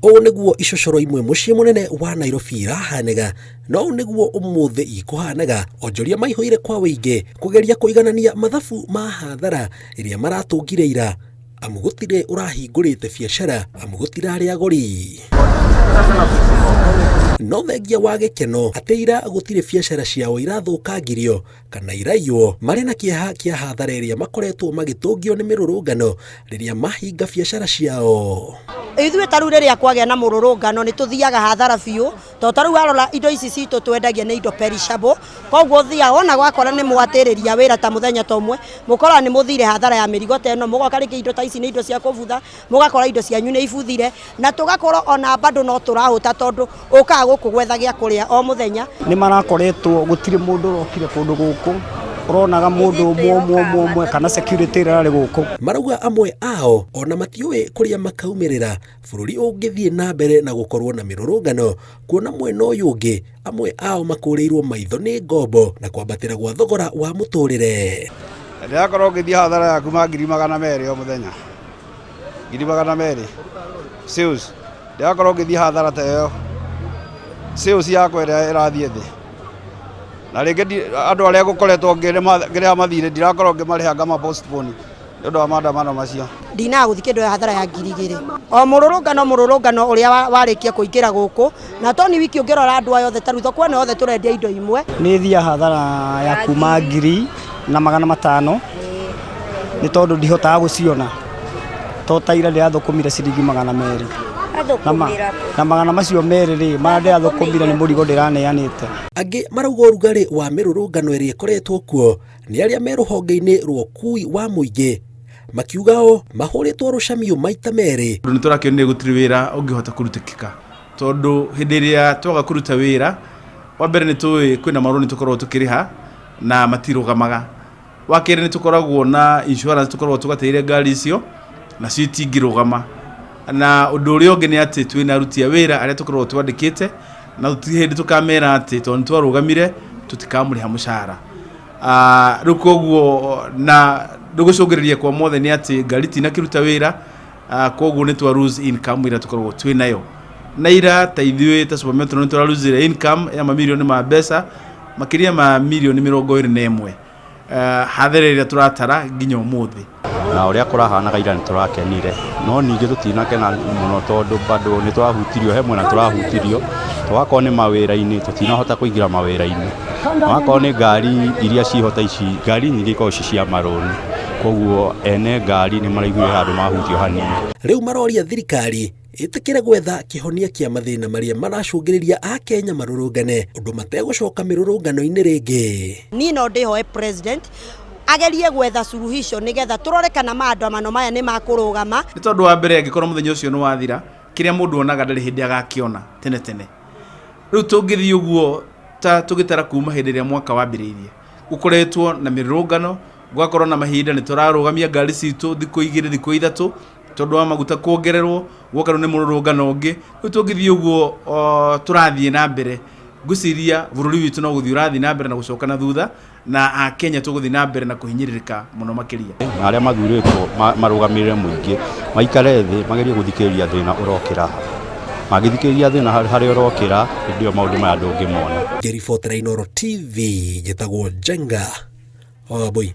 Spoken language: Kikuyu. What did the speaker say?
Ũũ nĩguo icocoro imwe mũciĩ mũnene wa Nairobi irahanĩga, na ũũ nĩguo ũmũthĩ ikũhanaga, onjoria maihũire kwa wĩingĩ kũgeria kũiganania mathabu ma hathara ĩrĩa maratũngire ira, amu gũtirĩ ũrahingũrĩte biacara, amu gũtirarĩ agũri. No thengia wa gĩkeno atĩ ira gũtirĩ biacara ciao irathũkangirio kana iraiywo, marĩ na kĩeha kĩa hathara ĩrĩa makoretwo magĩtũngio nĩ mĩrũrũngano rĩrĩa mahinga biacara ciao. Ithuĩ ta rĩu rĩrĩa kwagĩa na mũrũrũngano nĩ tũthiaga hathara biũ, tondũ ta rĩu warora indo ici citũ twendagia nĩ indo perishable, koguo ũthiaga wona wakora nĩ mwatĩrĩria wĩra ta mũthenya ta ũmwe, mũkoraga nĩ mũthire hathara ya mĩrigo ta ĩno, mũgoka rĩngĩ indo ta ici nĩ indo cia kũbutha, mũgakora indo cianyu nĩ ibuthire, na tũgakorwo ona bado no tũrahũta tondũ ũkaga gũkũ gwetha gĩa kũrĩa o mũthenya. Nĩ marakoretwo gũtirĩ mũndũ ũrokire kũndũ gũkũ, ũronaga mũndũ ũmwe ũmwe ũmwe ũmwe kana security ĩrĩa ĩrarĩ gũkũ. Marauga amwe ao ona matiũĩ kũrĩa makaumĩrĩra bũrũri ũngĩthiĩ na mbere na gũkorwo na mĩrũrũngano, kuona mwena ũyũ ũngĩ amwe ao makũrĩirwo maitho nĩ ngombo na kwambatĩra gwa thogora wa mũtũrĩre. Ndĩrakorwo ngĩthiĩ hathara ya kuma 200,000 o mũthenya. 200,000 sales ndĩrakorwo ngĩthiĩ hathara ta ĩyo sales yakwa ĩrĩa ĩrathiĩ thĩ na rĩngĩ andũ arĩa ngũkoretwo ngĩrĩha mathirĩ ndirakorwo ngĩmarĩha ngama postpone nĩ ũndũ wa maandamano macio. Ndinaga gũthiĩ kĩndũ ya hathara ya 2,000 o mũrũrũngano mũrũrũngano ũrĩa warĩkia kũingĩra gũkũ na toni wiki ũngĩrora andũ aya othe ta rĩu thoko ĩno yothe tũrendia indo imwe. Nĩ thiaga hathara ya kuma 1,500 nĩ tondũ ndihotaga gũciona to ta ira ndĩrathũkũmire ciringi 200 na magana macio merĩ rĩ marĩa ndĩrathũkũmire nĩ mũrigo ndĩraneanĩte. Angĩ marauga ũrugarĩ wa mĩrũrũngano ĩrĩa ĩkoretwo kuo nĩ arĩa me rũhonge-inĩ rwa ũkui wa mũingĩ makiuga o mahũrĩtwo rũcamiũ maita merĩ. Tondũ nĩ tũrakĩonire gũtirĩ wĩra ũngĩhota kũrutĩkĩka tondũ hĩndĩ ĩrĩa twaga kũruta wĩra wa mbere nĩ tũĩ kwĩna marũni tũkoragwo tũkĩrĩha na matirũgamaga. Wa kerĩ nĩ tũkoragwo na insurance tũkoragwo tũgatĩire ngari icio nacio itingĩrũgama. Na ũndũ ũrĩa ũngĩ nĩ atĩ twĩna aruti a wĩra arĩa tũkoragwo twandĩkĩte na gũtirĩ hĩndĩ tũkamera atĩ tondũ nĩ twarũgamire tũtikamũrĩha mũcara. Rĩu koguo na gũcũngĩrĩria kwa mothe nĩ atĩ ngari itinakĩruta wĩra koguo nĩ twa lose income ĩrĩa tũkoragwo twĩ nayo. Na ira ta ithuĩ ta Super Metro nĩ tũra lose income ya mamirioni ma mbeca makĩria ma mirioni 21 hathara ĩrĩa tũratara nginya ũmũthĩ. Na ũrĩa kũrahanaga ira nĩ tũrakenire, no ningĩ tũtinakena mũno tondũ bado nĩ tũrahutirio, he mwena tũrahutirio, twakorwo nĩ mawĩra-inĩ tũtinahota kũingĩra mawĩra-inĩ, na wakorwo nĩ ngari iria ciho ta ici, ngari nyingĩ ikoragwo ci cia marũni, koguo ene ngari nĩ maraiguire handũ mahutio hanini. Rĩu maroria thirikari ĩtĩkĩre gwetha kĩhonia kĩa mathĩna marĩa maracũngĩrĩria Akenya marũrũngane ũndũ mategũcoka mĩrũrũngano-inĩ rĩngĩ. Niĩ no ndĩhoe president agerie gwetha suluhisho nĩgetha tũrore kana maandamano maya nĩ makũrũgama. Nĩ tondũ wa mbere angĩkorwo mũthenya ũcio nĩ wathira, kĩrĩa mũndũ onaga ndarĩ hĩndĩ agakĩona tene tene. Rĩu tũngĩthiĩ ũguo ta tũgĩtara kuma hĩndĩ ĩrĩa mwaka wambĩrĩirie, gũkoretwo na mĩrũrũngano, gũgakorwo na mahinda nĩ tũrarũgamia ngari citũ thikũ igĩrĩ thikũ ithatũ, tondũ wa maguta kuongererwo, gwoka rĩu nĩ mũrũrũngano ũngĩ. Rĩu tũngĩthiĩ ũguo tũrathiĩ na mbere, ngwĩciria bũrũri witũ no gũthiĩ ũrathiĩ na mbere na gũcoka na thutha, na Akenya tũgũthiĩ na mbere na kũhinyĩrĩrĩka mũno makĩria. Na arĩa mathurĩtwo marũgamĩrĩre mũingĩ maikare thĩ magerie gũthikĩrĩria thĩna ũrokĩra ha. Mangĩthikĩrĩria thĩna harĩa ũrokĩra, hĩndĩ ĩyo maũndũ maya ndũngĩmona. Ngĩribotera Inooro TV, njĩtagwo Njenga Wambui.